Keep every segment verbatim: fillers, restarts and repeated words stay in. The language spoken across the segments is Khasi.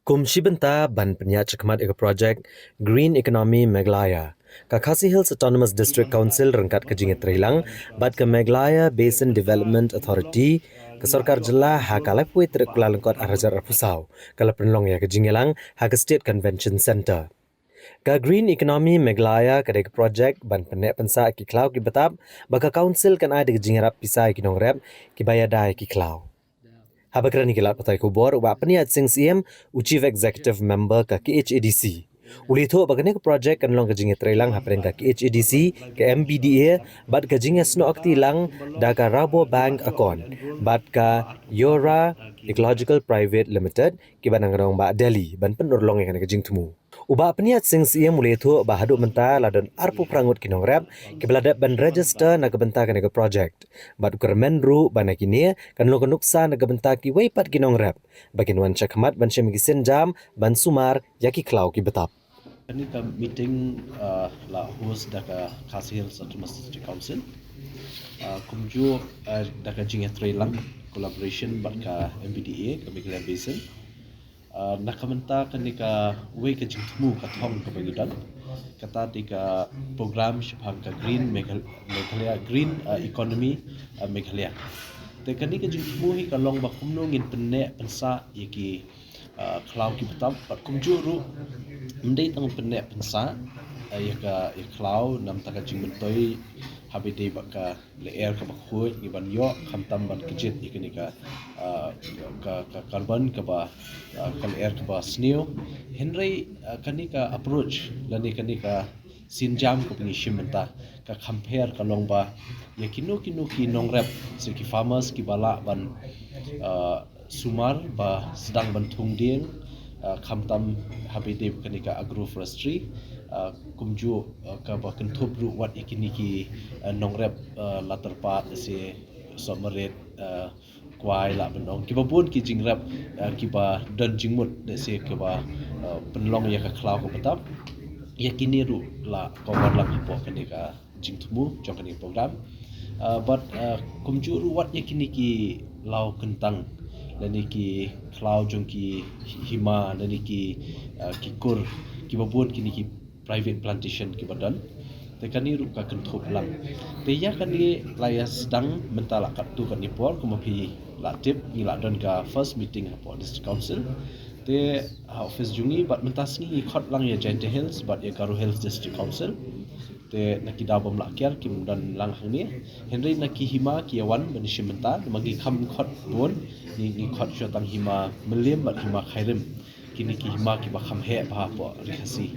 Kum shi bynta ban pynïaid shakhmat ïa ka projek Green Economy Meghalaya, ka Khasi Hills Autonomous District Council ryngkat ka jingïatreilang bad ka Meghalaya Basin Development Authority, ka sorkar jylla ha ka laiphew tarik Kyllalyngkot arhajar arphew saw ka la pynlong ïa ka jingïalang ha ka State Convention Centre. Ka Green Economy Meghalaya ka dei ka projek ban pynneh pynsah ki khlaw ki btap ba ka council kan ai da ka jingïarap pisa ïa ki nongrep kiba ïada ïa ki khlaw. Haba kren ïa ki lad pathai khubor, u Bah Pynïaid Sing Syiem, u Chief Executive Member ka K H A D C, u la ïathuh ba kane ka projek kan long ka jingïatreilang hapdeng ka K H A D C, ka M B D A bad ka jingïasnoh kti lang da ka Rabobank Akon bad ka Yora Ecological Private Limited, kiba nang ka nongbah Delhi, ban pynurlong ïa kane ka jingthmu. U Bah Pynïaid Sing Syiem u la ïathuh ba haduh mynta la don arphew phra ngut ki nongrep kiba la dep ban register na ka bynta kane ka projek. Bad u kyrmen ruh ba na kine kan long ka nuksa na ka bynta kiwei pat ki nongrep ba kin wan shakhmat ban shim ki sienjam ban sumar ïa ki khlaw ki btap. Kane ka meeting, uh, la host da ka Khasi Hills Autonomous District Council, uh, kumjuh, uh, da ka jingïatreilang, collaboration bad ka M B D A, ka Meghalaya Basin. Uh, na ka bynta kane kawei ka jingthmu ka thong kaba ngi don, kata dei ka program shaphang ka Green Meghal-, Meghalaya, Green, uh, Economy, uh, Meghalaya. Te kane ka jingthmu hi ka long ba kumno ngin pynneh pynsah ïa ki, uh, khlaw ki btap, bad kumjuh ruh ym dei tang pynneh pynsah, uh, ïa ka, ïa khlaw namar ka jingmyntoi haba dei bad ka lyer kaba khuid ngi ban ïoh, khamtam ban kjit ïa kane ka, ah, ka, ka carbon kaba, ah, ka lyer kaba sniew. Hynrei, ah, kane ka approach lane kane ka sienjam kaba ngi shim mynta, ka compare ka long ba ïa kino kino ki nongrep, se ki farmers kiba lah ban, ah, sumar ba sdang ban thung dieng, ah, khamtam haba dei kane ka agroforestry, ah, kumjuh, ah, kaba kynthup ruh wat ïa kine ki, ah, nongrep, ah, ladder pat, se sohmarit, ah, kwai lah ban ong, kiba bun ki jingrep, ah, kiba don jingmut, se kiba, ah, pynlong ïa ka khlaw kaba tap. Ïa kine ruh la cover lang hapoh kane ka jingthmu jong kane ka program. Ah, bad, ah, kumjuh ruh wat ïa kine ki law kyntang lane ki khlaw jong ki hima lane ki, ah, ki kur, kiba bun kine ki private plantation kiba don. Te kane ruh ka kynthup lang. Te ïa kane la ïa sdang mynta la katto katne por, kumba phi la tip ngi la don ka first meeting hapoh District Council. Te ha office jong ngi bad mynta sngi ngi khot lang ïa Jaintia Hills bad ïa Garo Hills District Council. Te na ki daw bym lah kiar kim don lang hangne. Hynrei na ki hima ki ïa wan ban shim bynta, namar ngi kham khot bun, ngi, ngi khot shuwa tang hima Mylliem bad hima Khyrim. Kine ki hima kiba kham heh bha hapoh Ri Khasi.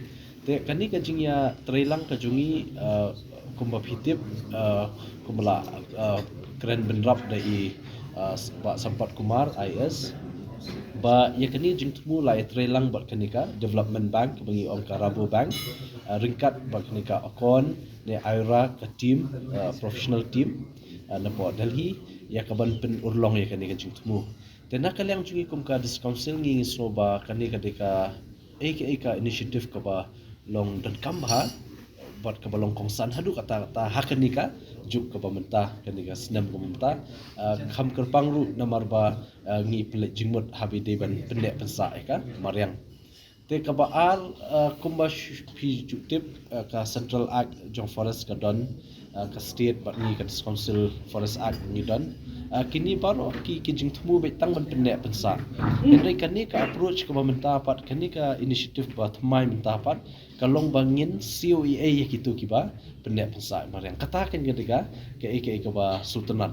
Te kane ka jingïatreilang ka jong ngi, ah, kumba phi tip, ah, kumba la, ah, kren bynrap da i, ah, Bah Sampath Kumar I A S, ba ïa kane jingthmu la ïatreilang bad kane ka Development Bank kaba ngi ong ka Rabobank, ah, ryngkat bad kane ka Akon ne Ayora ka team, ah, professional team, ah, napoh Delhi, ïa kaban pynurlong ïa kane ka jingthmu. Te na ka liang jong ngi kum ka District Council ngi, ngi sngew ba kane ka dei ka, eh, ka, eh, ka initiative kaba long donkam bha bad kaba long kongsan haduh katta katta ha kane ka juk kaba mynta, kane ka snem kaba mynta. Ah, kham kyrpang ruh namar ba, ah, ngi pynleit jingmut haba dei ban pynneh pynsah ïa ka mariang. Te kaba ar, ah, kumba sh-, phi ju tip, ah, ka Central Act jong Forest ka don, ah, ka State bad ngi ka District Council Forest Act ngi don. Ah, kine baroh ki, ki jingthmu beit tang ban pynneh pynsah. Hynrei kane ka approach kaba mynta pat, kane ka initiative ba thymmai mynta pat, ka long ba ngin siew ei ei ïa kito kiba pynneh pynsah mariang. Kata kan ka dei ka, ka ei ka ei kaba sngewtynnat.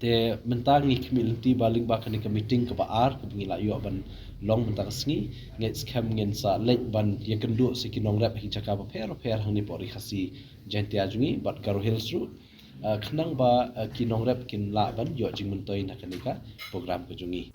Te mynta ngi khmih lynti ba lyngba kane ka meeting kaba ar kaba ngi la ïoh ban long mynta ka sngi, ngeit skhem ngin sa leit ban ïakynduh sa ki nongrep ha ki jaka bapher bapher hangne hapoh Ri Khasi Jaintia jong ngi bad Garo Hills ruh, ah, khnang ba, ah, ki nongrep kin lah ban ïoh jingmyntoi na kane ka program ka jong ngi.